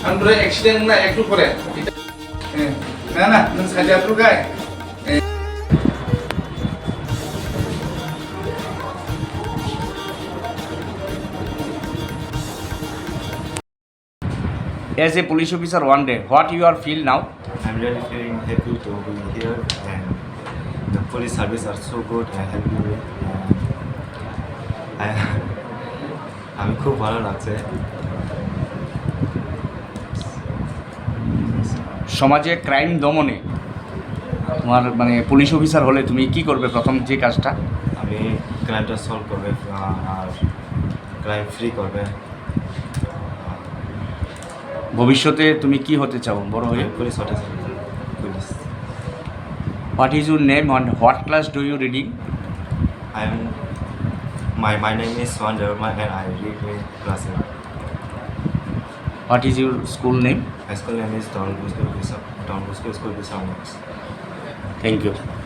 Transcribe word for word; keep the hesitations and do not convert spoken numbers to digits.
Ang dura accident na ektu pore. Eh, na, na, nung saja tu kai. Eh. As a police officer one day, what you are feel now? I'm really feeling happy to be here, and the police service are so good and helping me. And I, আমি খুব ভালো লাগছে। সমাজে ক্রাইম দমনে তোমার মানে police officer হলে তুমি কি করবে প্রথম যে কাজটা? আমি ক্রাইমটা সলভ করবে, আহ, আর ক্রাইম ফ্রি করবে। ভবিষ্যতে তুমি কি হতে চাও বড় হয়ে? আমি পুলিশ হতে চাই, police. What is your name and what class do you reading? I am, my, my name is Suhan Debbarma and I read in class eight. What is your school name? My school name is Don Bosco Bishop, Don Bosco School Bishop. Thank you.